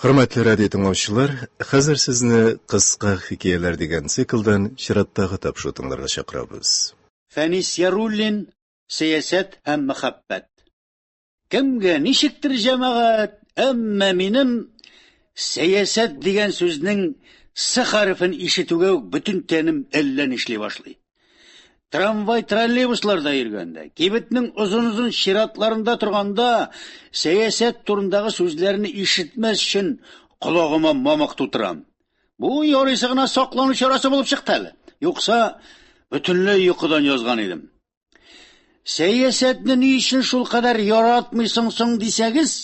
Хөрмәтле радио тыңлаучылар, хәзер сезне Кыска хикәяләр дигән циклдан чираттагы тапшыру тыңларга чакырабыз. Фәнис Яруллин, Сәясәт һәм мәхәббәт. Кемгә ничектер җәмәгать, әмма минем сәясәт дигән сүзнең с хәрефен ишетүгә үк бөтен тәнем әллә нишли башлый. Трамвай, троллейбусларда йөргәндә, кибетнең озын-озын чиратларында торганда, сәясәт турындагы сүзләрне ишетмәс өчен колагыма мамык тутырам. Бу ярыйсы гына саклану чарасы булып чыкты әле. Юкса, бөтенләй йокыдан язган идем. Сәясәтне ни өчен шулкадәр яратмыйсың соң дисәгез,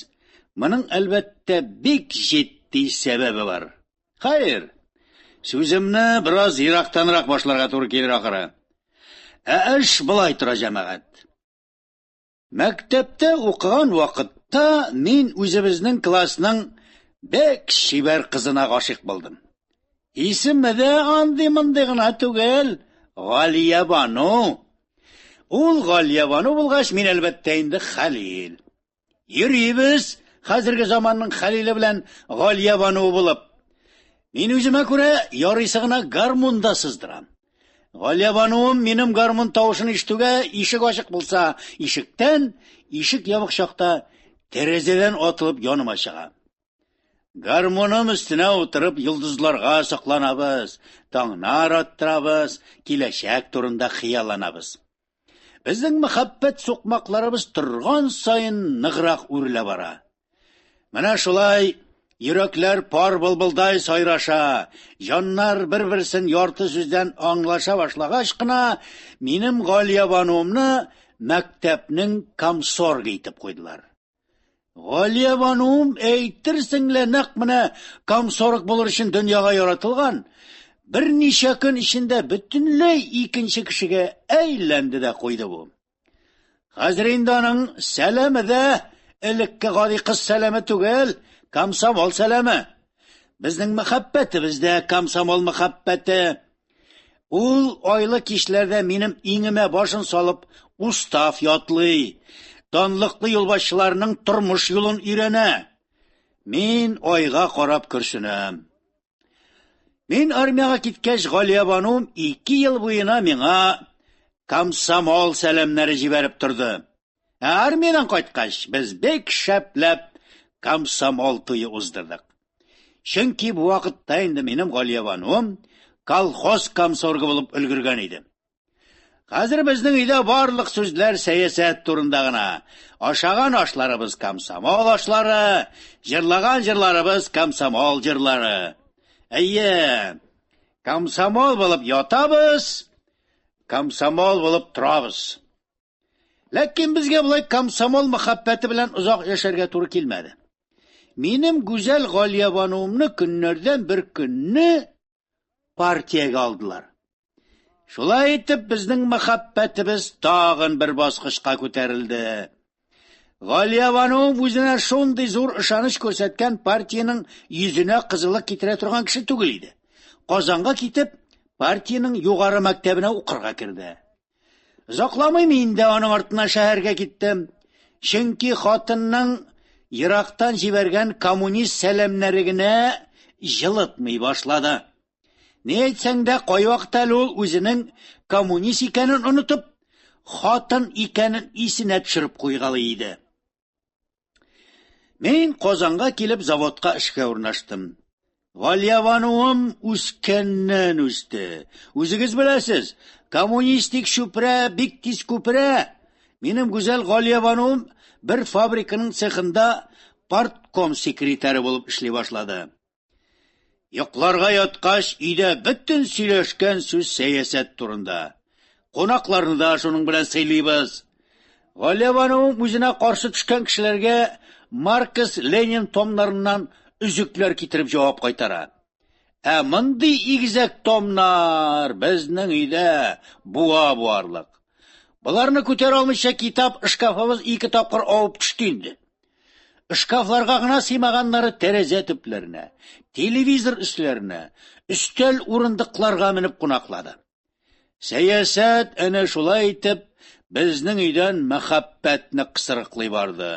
моның, әлбәттә, бик җитди сәбәбе бар. Хәер, сүземне бераз ерактанрак башларга туры килер ахыры. Ә эш болай тора, җәмәгать. Мәктәптә укыган вакытта мин үзебезнең классның бик чибәр кызына гашыйк булдым. Исеме дә андый-мондый гына түгел, Галия Бану. Ул Галия Бану булгач, мин әлбәттә инде Хәлил. Йөрибез хәзерге заманның Хәлиле белән Галия Бануы булып. Мин үземә күрә ярыйсы гына гармун да сыздырам. Галия Бануым минем гармун тавышын ишетүгә ишек ачык булса, ишектән, ишек ябык чакта тәрәзәдән атылып яныма чыга. Гармуным өстенә утырып йолдызларга сокланабыз, таңнар аттырабыз, киләчәк турында хыялланабыз. Безнең мәхәббәт сукмакларыбыз торган саен ныграк үрелә бара. Менә шулай йөрәкләр пар былбылдай сайраша, җаннар бер-берсен ярты сүздән аңлаша башлагач кына минем Галиябануымны мәктәпнең комсоргы итеп куйдылар. Галиябануым әйтерсең лә нәкъ менә комсорг булыр өчен дөньяга яратылган, берничә көн эчендә бөтенләй икенче кешегә әйләнде дә куйды бу. Хәзер инде аның сәламе дә элекке гади кыз сәламе түгел, комсомол сәламе. Безнең мәхәббәтебез дә комсомол мәхәббәте. Ул айлы кичләрдә минем иңемә башын салып устав ятлый, данлыклы юлбашчыларның тормыш юлын өйрәнә. Мин айга карап көрсенәм. Мин армиягә киткәч, Галиябанум ике ел буена миңа комсомол сәламнәре җибәреп торды. Ә армиядән кайткач, без бик шәпләп комсомол туе уздырдык. Чөнки бу вакытта инде минем Галиябануым колхоз комсоргы булып өлгергән иде. Хәзер безнең өйдә барлык сүзләр сәясәт турында гына. Ашаган ашларыбыз комсомол ашлары, җырлаган җырларыбыз комсомол җырлары. Әйе, комсомол булып ятабыз, комсомол булып торабыз. Ләкин безгә болай комсомол мәхәббәте белән озак яшәргә туры килмәде. Минем гүзәл Галиябануымны көннәрдән бер көнне партиягә алдылар. Шулай итеп, безнең мәхәббәтебез тагын бер баскычка күтәрелде. Галиябануым үзенә шундый зур ышаныч күрсәткән партиянең йөзенә кызыллык китерә торган кеше түгел иде. Казанга китеп, партиянең югары мәктәбенә укырга керде. Озакламый мин дә аның артыннан шәһәргә киттем. Чөнки хатынның ерактан җибәргән коммунист сәламнәре генә җылытмый башлады. Ни әйтсәң дә, кайвакыт әле ул үзенең коммунист икәнен онытып, хатын икәнен исенә төшереп куйгалый иде. Мин Казанга килеп заводка эшкә урнаштым. Галиябануым үскәннән үсте. Үзегез беләсез, коммунистик чүпрә бик тиз күперә. Минем гүзәл Галиябануым бер фабриканың цехында партком секретаре булып эшли башлады. Йокларга яткач, өйдә бөтен сөйләшкән сүз сәясәт турында. Кунакларны да шуның белән сыйлыйбыз. Галиябануым үзенә каршы төшкән кешеләргә Маркс, Ленин томнарыннан өзекләр китереп җавап кайтара. Ә мондый игезәк томнар безнең өйдә буа буарлык. Боларны күтәрә алмыйча китап шкафыбыз ике тапкыр авып төште инде. Шкафларга гына сыймаганнары тәрәзә төпләренә, телевизор өсләренә, өстәл урындыкларга менеп кунаклады. Сәясәт әнә шулай итеп безнең өйдән мәхәббәтне кысрыклый барды.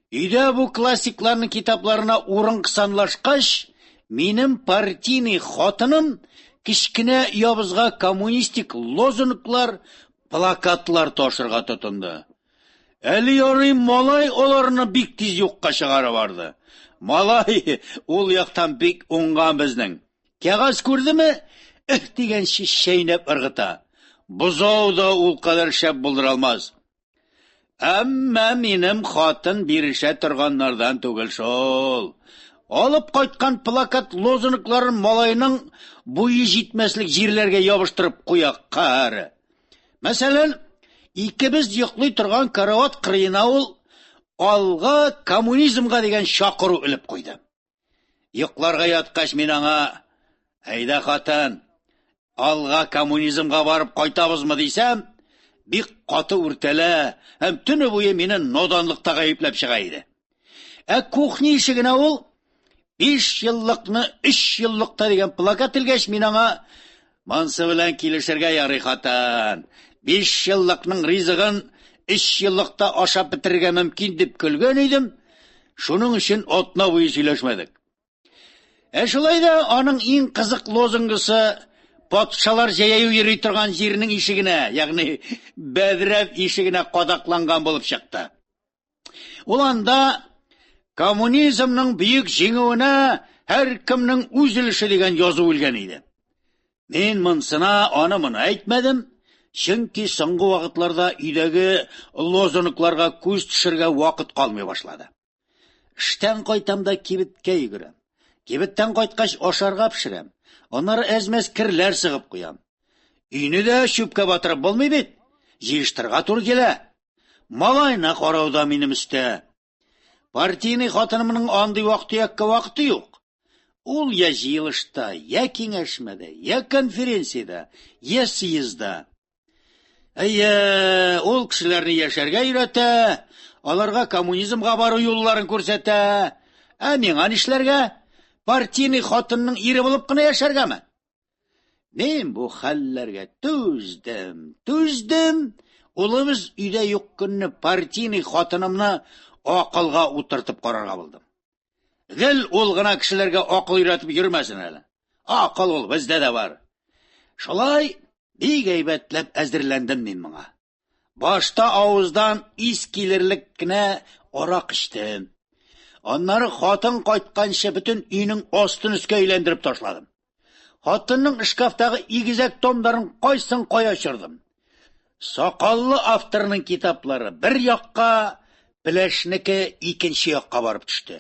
Өйдә бу классикларның китапларына урын кысанлашкач, минем партийный хатыным кечкенә оябызга коммунистик лозунглар, плакатлар ташырга тотынды. Әле ярый малай аларны бик тиз юкка чыгарып барды. Малай ул яктан бик уңган безнең. Кәгазь күрдеме, эһ дигәнче чәйнәп ыргыта. Бозау да ул кадәр шәп булдыра алмас. Әмма минем хатын бирешә торганнардан түгел шул. Алып кайткан плакат лозунгларын малайның буе җитмәслек җирләргә ябыштырып куя каһәре. Мәсәлән, икебез йоклый торган карават кырыена ул алга коммунизмга дигән чакыру элеп куйды. Йокларга яткач мин аңа, әйдә хатын, алга коммунизмга барып кайтабызмы дисәм, бик каты үртәлә һәм төне буе мине наданлыкта гаепләп чыга иде. Ә кухня ишегенә ул 5 еллыкны 3 еллыкта дигән плакат элгәч, мин аңа монсы белән килешергә ярый, хатын. 5 еллыкның ризыгын 3 еллыкта ашап бетерергә мөмкин дип көлгән идем. Шуның өчен атна буе сөйләшмәдек. Ә шулай да аның иң кызык лозунгысы патшалар җәяү йөри торган җирнең ишегенә, ягъни бәдрәф ишегенә кадакланган булып чыкты. Ул анда коммунизмның бөек җиңүенә һәркемнең үз өлеше дигән язу элгән иде. Мин монсына аны-моны әйтмәдем, чөнки соңгы вакытларда өйдәге лозунгларга күз төшерергә вакыт калмый башлады. Эштән кайтам да кибеткә йөгерәм. Кибеттән кайткач ашарга пешерәм. Аннары әз-мәз керләр сыгып куям. Өйне дә чүпкә батырып булмый бит. Җыештырырга туры килә. Малайны карау да минем өстә. Партийный хатынымның андый вак-төяккә вакыты юк. Ул я җыелышта, я киңәшмәдә, я конференциядә, я съездда. Әйе, ул кешеләрне яшәргә өйрәтә, аларга коммунизмга бару юлларын күрсәтә. Ә миңа нишләргә? Партийный хатынның ире булып кына яшәргәме? Мин бу хәлләргә түздем, түздем. Улыбыз өйдә юк көнне партийный хатынымны акылга утыртып карарга булдым. Гел ул гына кешеләргә акыл өйрәтеп йөрмәсен әле. Акыл ул бездә дә бар. Шулай бик әйбәтләп әзерләндем мин моңа. Башта авыздан ис килерлек кенә арак эчтем. Аннары хатын кайтканчы бөтен өйнең астын өскә әйләндереп ташладым. Хатынның шкафтагы игезәк томнарын кайсын кая очырдым. Сакаллы авторның китаплары бер якка, пеләшнеке икенче якка барып төште.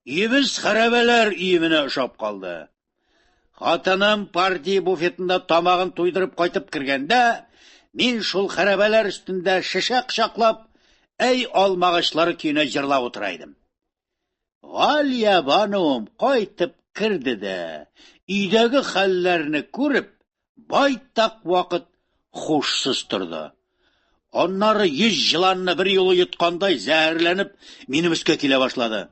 Өебез хәрабәләр өеменә ошап калды. Хатыным партия буфетында тамагын туйдырып кайтып кергәндә, мин шул хәрабәләр өстендә шешә кочаклап, әй алмагачлары көенә җырлап утыра идем. Галия бануым кайтып керде дә, өйдәге хәлләрне күреп, байтак вакыт хушсыз торды. Аннары йөз җыланны бер юлы йоткандай зәһәрләнеп минем өскә килә башлады.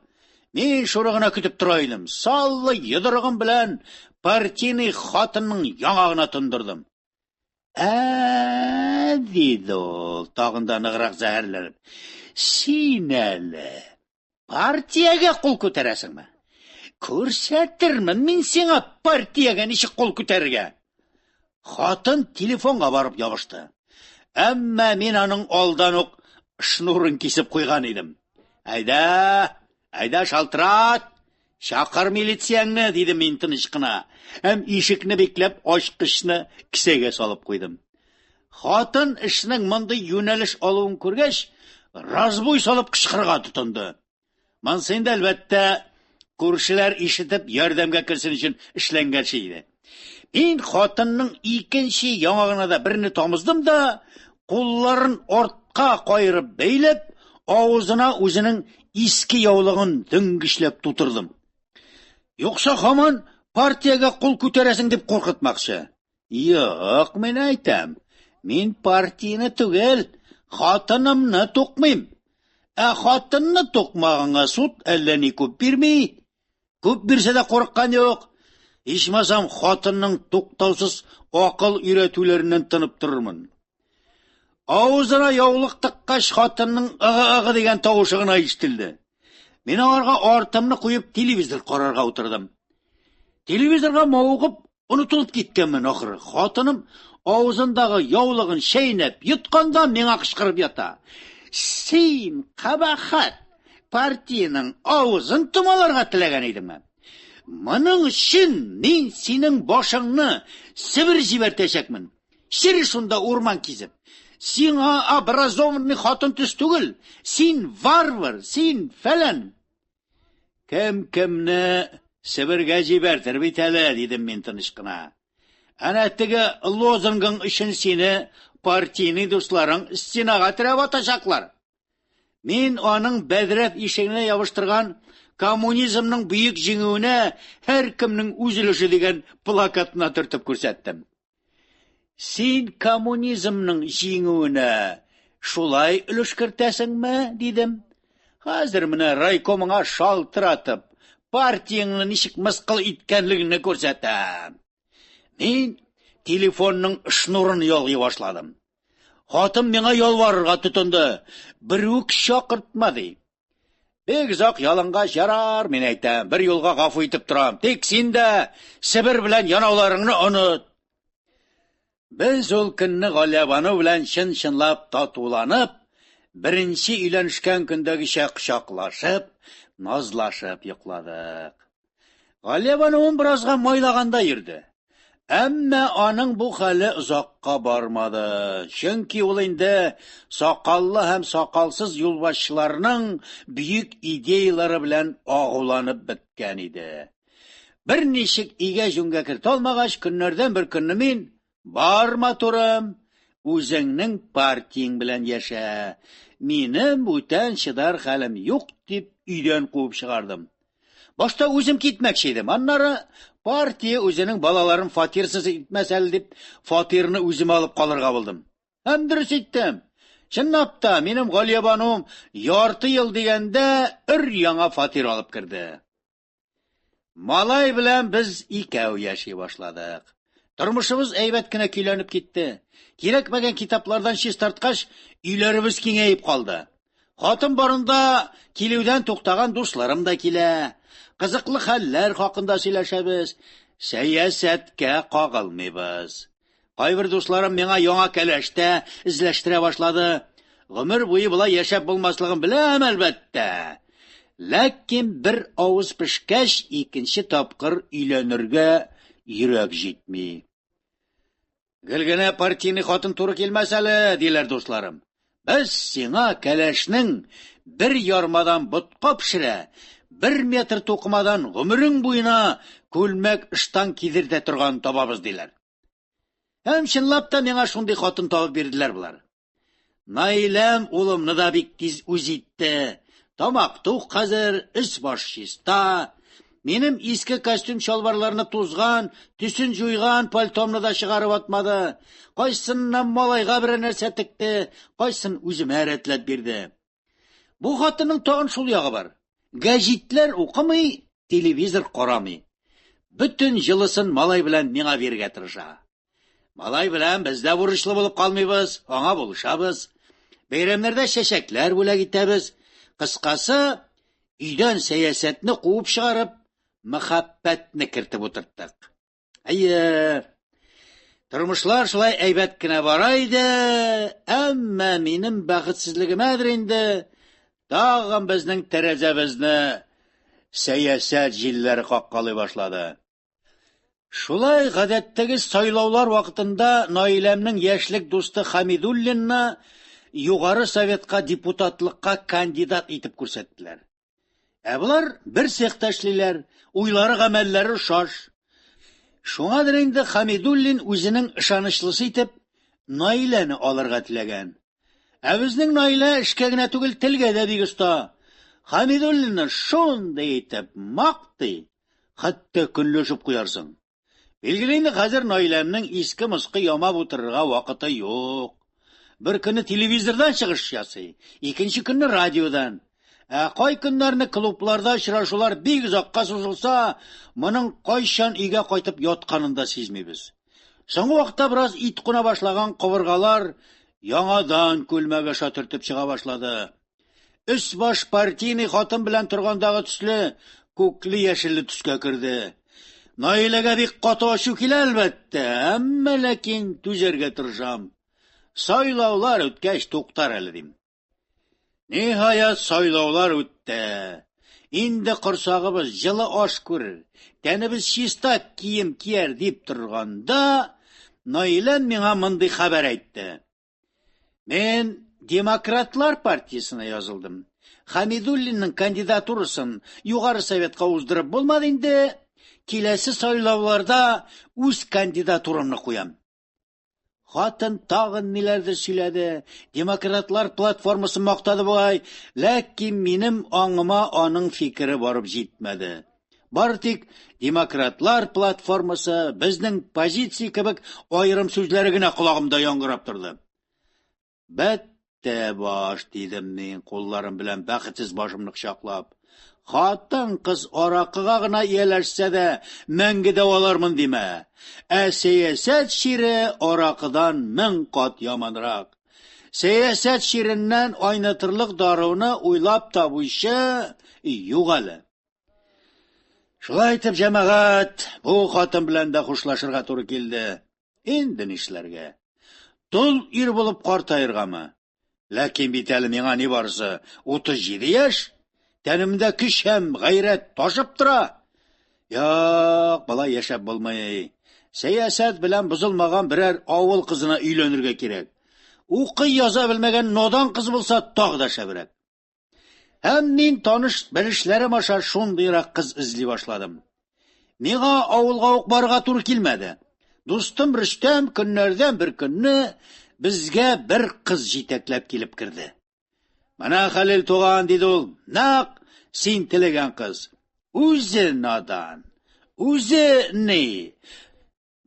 Мин шуны гына көтеп тора идем. Саллы йодрыгым белән партийный хатынның яңагына тондырдым. Ә, диде ул, тагын да ныграк зәһәрләнеп. Син әле Партиягә кул күтәрәсеңме? Күрсәтермен мин сиңа партиягә ничек кул күтәрергә. Хатын телефонга барып ябышты. Әмма мин аның алдан ук шнурын кисеп куйган идем. Әйдә, әйдә шалтырат, чакыр милицияңне, дидем мин тыныч кына. Һәм ишекне бикләп ачкычны кесәгә салып куйдым. Хатын эшнең мондый юнәлеш алуын күргәч, разбой салып кычкырырга тотынды. Монсы инде, әлбәттә, күршеләр ишетеп ярдәмгә керсен өчен эшләнгән ши иде. Мин хатынның икенче яңагына да берне тамыздым да, кулларын артка каерып бәйләп, авызына үзенең иске яулыгын дөңгечләп тутырдым. Юкса һаман партиягә кул күтәрәсең дип куркытмакчы. Юк, мин әйтәм, мин партияне түгел, хатынымны тукмыйм. Ә хатынны тукмаганга суд әллә ни күп бирми. Күп бирсә дә курыккан юк. Ичмасам, хатынның туктаусыз акыл өйрәтүләреннән тынып торырмын. Авызына яулык тыккач, хатынның ыгы-ыгы дигән тавышы гына ишетелде. Мин аңарга артымны куеп телевизор карарга утырдым. Телевизорга мавыгып онытылып киткәнмен ахры. Хатыным авызындагы яулыгын чәйнәп йотканда миңа кычкырып ята. Син, кабахәт, партиянең авызын томаларга теләгән идеңме? Моның өчен мин синең башыңны Себер җибәртәчәкмен. Чер шунда урман кизеп. Сиңа образованный хатын төс түгел. Син варвар, син фәлән. Кем кемне Себергә җибәртер бит әле, дидем мин тыныч кына. Әнә теге лозунгың өчен сине партийный дусларың стенага терәп атачаклар. Мин аның бәдрәф ишегенә ябыштырган коммунизмның бөек җиңүенә һәркемнең үз өлеше дигән плакатына төртеп күрсәттем. Син коммунизмның җиңүенә шулай өлеш кертәсеңме? дидем. Хәзер менә райкомыңа шалтыратып, партияңне ничек мыскыл иткәнлегеңне күрсәтәм. Мин телефонның шнурын ялгый башладым. Хатын миңа ялварырга тотынды. Берүк чакыртма, ди. Бик озак ялынгач, ярар, мин әйтәм, бер юлга гафу итеп торам. Тик син дә Себер белән янауларыңны оныт. Без ул көнне Галиябану белән чын-чынлап татуланып, беренче өйләнешкән көндәгечә кочаклашып, назлашып йокладык. Галиябануым беразга майлаганда йөрде. Әмма аның бу хәле озакка бармады, чөнки ул инде сакаллы һәм сакалсыз юлбашчыларның бөек идеяләре белән агуланып беткән иде. Берничек игә җүнгә кертә алмагач, көннәрдән бер көнне мин Бар, матурым, үзеңнең партияң белән яшә, минем бүтән чыдар хәлем юк, дип өйдән куып чыгардым. Башта үзем китмәкче идем, аннары партия үзенең балаларын фатирсыз итмәс әле дип, фатирны үземә алып калырга булдым. Һәм дөрес иттем. Чынлап та, минем Галиябануым ярты ел дигәндә өр-яңа фатир алып керде. Малай белән без икәү яши башладык. Тормышыбыз әйбәт кенә көйләнеп китте. Кирәкмәгән китаплардан чистарткач, өйләребез киңәеп калды. Хатын барында килүдән туктаган дусларым да килә. Кызыклы хәлләр хакында сөйләшәбез. Сәясәткә кагылмыйбыз. Кайбер дусларым миңа яңа кәләш тә эзләштерә башлады. Гомер буе болай яшәп булмаслыгын беләм, әлбәттә. Ләкин бер авыз пешкәч, икенче тапкыр өйләнергә йөрәк җитми. Гел генә партийный хатын туры килмәс әле, диләр дусларым. Без сиңа кәләшнең бер ярмадан ботка пешерә, бер метр тукымадан гомерең буена күлмәк-ыштан кидертә торган табабыз, диләр. Һәм чынлап та миңа шундый хатын табып бирделәр болар. Наиләм улымны да бик тиз үз итте. Тамак тук хәзер, өс-баш чиста. Минем иске костюм-чалбарларны тузган, төсен җуйган пальтомны да чыгарып атмады. Кайсыннан малайга берәр нәрсә текте, кайсын үземә рәтләп бирде. Бу хатынның тагын шул ягы бар. Гәҗитләр укымый, телевизор карамый. Бөтен җылысын малай белән миңа бирергә тырыша. Малай белән без дә бурычлы булып калмыйбыз, аңа булышабыз. Бәйрәмнәрдә чәчәкләр бүләк итәбез. Кыскасы, өйдән сәясәтне куып чыгарып, мәхәббәтне кертеп утырттык. Әйе, тормышлар шулай әйбәт кенә бара иде, әмма минем бәхетсезлегемәдер инде, тагын безнең тәрәзәбезне сәясәт җилләре каккалый башлады. Шулай гадәттәге сайлаулар вакытында Наиләмнең яшьлек дусты Хамидуллинны Югары Советка депутатлыкка кандидат итеп күрсәттеләр. Ә болар бер цехта эшлиләр, уйлары гамәлләре ошаш. Шуңадыр инде Хамидуллин үзенең ышанычлысы итеп Наиләне алырга теләгән. Ә безнең Наилә эшкә генә түгел, телгә дә бик оста. Хамидуллинны шундый итеп мактый, хәтта көнләшеп куярсың. Билгеле инде, хәзер Наиләмнең иске-москы ямап утырырга вакыты юк. Бер көнне телевизордан чыгыш ясый, икенче көнне радиодан. Ә кай көннәрне клубларда очрашулар бик озакка сузылса, моның кайчан өйгә кайтып ятканын да сизмибез. Соңгы вакытта бераз ит куна башлаган кабыргалар яңадан күлмәк аша төртеп чыга башлады. Өс-баш партийный хатын белән торгандагы төсле күкле-яшелле төскә керде. Наиләгә бик каты ачу килә, әлбәттә, әмма ләкин түзәргә тырышам. Сайлаулар үткәч туктар әле дим. Ниһаять, сайлаулар үтте. Инде корсагыбыз җылы аш күрер, тәнебез чиста кием кияр дип торганда, Наиләм миңа мондый хәбәр әйтте. Мин Демократлар партиясенә язылдым. Хәмидуллинның кандидатурасын Югары Советка уздырып булмады инде. Киләсе сайлауларда үз кандидатурамны куям. Хатын тагын ниләрдер сөйләде, демократлар платформасын мактады бугай, ләкин минем аңыма аның фикере барып җитмәде. Бары тик демократлар платформасы, безнең позиция кебек аерым сүзләре генә колагымда яңгырап торды. Бетте баш, дидем мин, кулларым белән бәхетсез башымны кочаклап. Хатын-кыз аракыга гына ияләшсә дә, мәңге дәвалармын димә. Ә сәясәт чире аракыдан мең кат яманрак. Сәясәт чиреннән айнытырлык даруны уйлап табучы юк әле. Шулай итеп, җәмәгать, бу хатын белән дә хушлашырга туры килде. Инде нишләргә? Тол ир булып картаергамы? Ләкин бит әле миңа нибарысы 37 яшь. Тәнемдә көч һәм гайрәт ташып тора. Юк, болай яшәп булмый. Сәясәт белән бозылмаган берәр авыл кызына өйләнергә кирәк. Укый яза белмәгән надан кыз булса, тагы да шәбрәк. Һәм мин таныш белешләрем аша шундыйрак кыз эзли башладым. Миңа авылга ук барырга туры килмәде. Дустым Рөстәм көннәрдән бер көнне безгә бер кыз җитәкләп килеп керде. Менә Хәлил туган, диде ул, нәкъ син теләгән кыз. Үзе надан, үзе ни?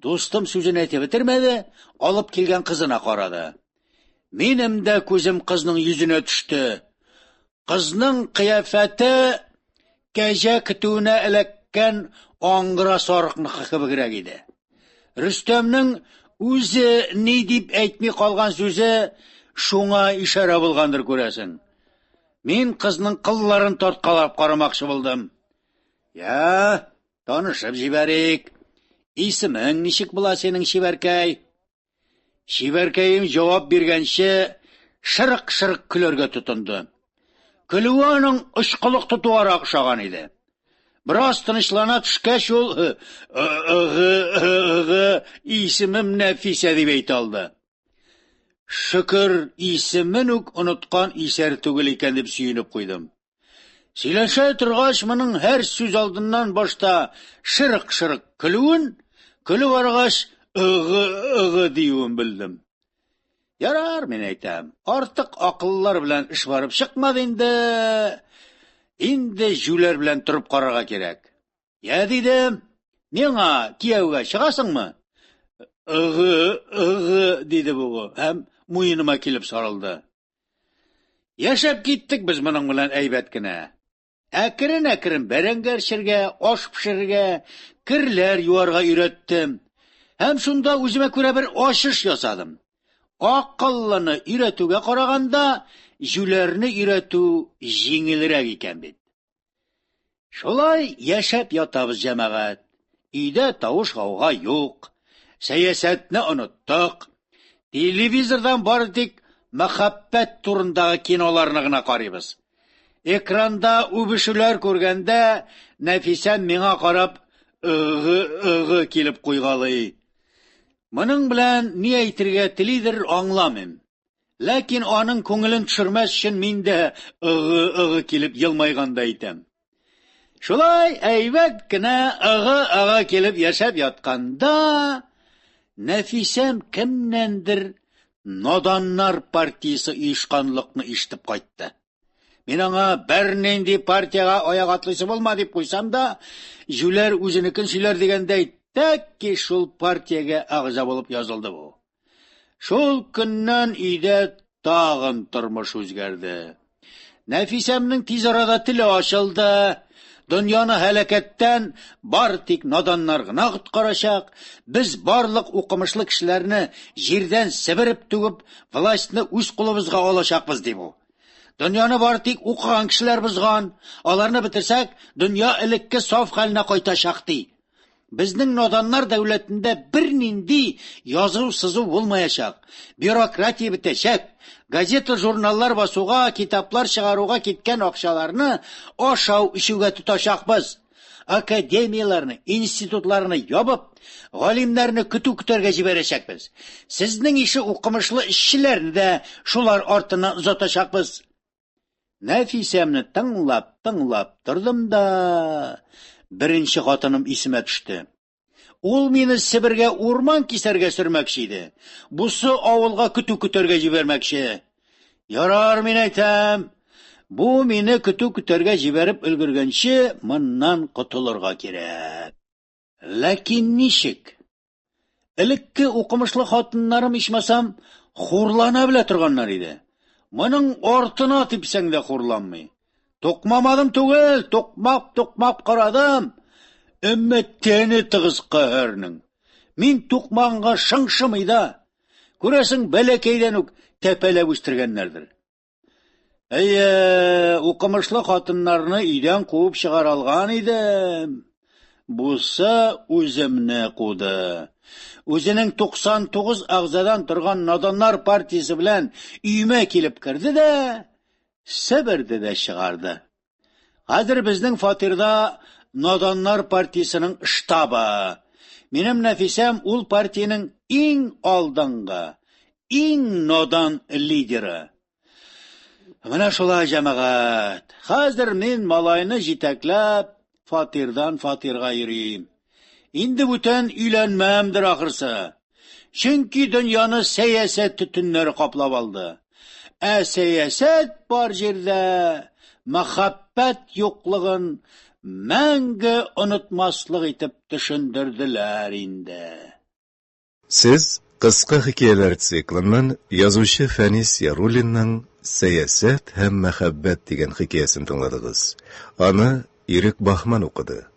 Дустым сүзен әйтеп бетермәде, алып килгән кызына карады. Минем дә күзем кызның йөзенә төште. Кызның кыяфәте кәҗә көтүенә эләккән аңгыра сарыкныкы кебегрәк иде. Рөстәмнең үзе ни дип әйтми калган сүзе шуңа ишарә булгандыр, күрәсең. Мин кызның кылларын тарткалап карамакчы булдым. Я, Танышып җибәрик. Исемең ничек була синең, чибәркәй? Чибәркәем җавап биргәнче шырык-шырык көләргә тотынды. Көлүе аның очкылык тотугарак ошаган иде. Бераз тынычлана төшкәч, ул ыгы ыгы исемем Нәфисә дип әйтә алды. Шөкер, исемен үк оныткан исәр түгел икән дип сөенеп куйдым. Сөйләшә торгач, моның һәр сүз алдыннан башта шырык-шырык көлүен, көлеп аргач, ыгы-ыгы диюен белдем. Ярар, мин әйтәм, артык акыллар белән эш барып чыкмады инде. Инде җүләр белән торып карарга кирәк. Я, дидем, миңа кияүгә чыгасыңмы? Ыгы, ыгы, диде бу һәм муеныма килеп сарылды. Яшәп киттек без моның белән әйбәт кенә. Әкрен-әкрен бәрәңге әрчергә, аш пешерергә, керләр юарга өйрәттем. Һәм шунда үземә күрә бер ачыш ясадым. Акыллыны өйрәтүгә караганда, җүләрне өйрәтү җиңелрәк икән бит. Шулай яшәп ятабыз, җәмәгать. Өйдә тавыш-гауга юк. Сәясәтне оныттык. Телевизордан бары тик мәхәббәт турындагы киноларны гына карыйбыз. Экранда үбешүләр күргәндә, Нәфисәм миңа карап ыгы-ыгы килеп куйгалый. Моның белән ни әйтергә телидер, аңламыйм. Ләкин аның күңелен төшермәс өчен мин дә ыгы-ыгы килеп елмайгандай итәм. Шулай әйбәт кенә ыгы-ыгы килеп яшәп ятканда, Нәфисәм кемнәндер наданнар партиясе оешканлыкны ишетеп кайтты. Мин аңа бернинди партиягә аяк атлыйсы булма дип куйсам да, җүләр үзенекен сөйләр дигәндәй, тәки шул партиягә әгъза булып язылды бу. Шул көннән өйдә тагын тормыш үзгәрде. Нәфисәмнең тиз арада теле ачылды. Дөньяны һәлакәттән бары тик наданнар гына коткарачак. Без барлык укымышлы кешеләрне җирдән себереп түгеп, властьны үз кулыбызга алачакбыз, ди бу. Дөньяны бары тик укыган кешеләр бозган. Аларны бетерсәк, дөнья элекке саф хәленә кайтачак, ди. Безнең наданнар дәүләтендә бернинди язу-сызу булмаячак. Бюрократия бетәчәк. Газета-журналлар басуга, китаплар чыгаруга киткән акчаларны ашау-эчүгә тотачакбыз. Академияләрне, институтларны ябып, галимнәрне көтү көтәргә җибәрәчәкбез. Сезнең ише укымышлы эшчеләрне дә шулар артыннан озатачакбыз. Нәфисәмне тыңлап-тыңлап тордым да, беренче хатыным исемә төште. Ул мине Себергә урман кисәргә сөрмәкче иде. Бусы авылга көтү көтәргә җибәрмәкче. Ярар, мин әйтәм, бу мине көтү көтәргә җибәреп өлгергәнче, моннан котылырга кирәк. Ләкин ничек? Элекке укымышлы хатыннарым ичмасам хурлана белә торганнар иде. Моның артына типсәң дә хурланмый. Тукмамадым түгел, тукмап-тукмап карадым. Әмма тәне тыгыз каһәрнең. Мин тукманга шыңшымый да. Күрәсең, бәләкәйдән үк тәпәләп үстергәннәрдер. Әйе, укымышлы хатыннарны өйдән куып чыгара алган идем. Бусы үземне куды. Үзенең 99 әгъзадан торган наданнар партиясе белән өемә килеп керде дә, себерде дә чыгарды. Хәзер безнең фатирда наданнар партиясенең штабы. Минем Нәфисәм ул партиянең иң алдынгы, иң надан лидеры. Менә шулай, җәмәгать. Хәзер мин малайны җитәкләп фатирдан фатирга йөрим. Инде бүтән өйләнмәмдер ахрысы. Чөнки дөньяны сәясәт төтеннәре каплап алды. Ә сәясәт бар җирдә мәхәббәт юклыгын мәңге онытмаслык итеп төшендерделәр инде. Сез кыска хикәяләр циклыннан язучы Фәнис Яруллинның Сәясәт һәм мәхәббәт дигән хикәясен тыңладыгыз. Аны Ирек Баһман укыды.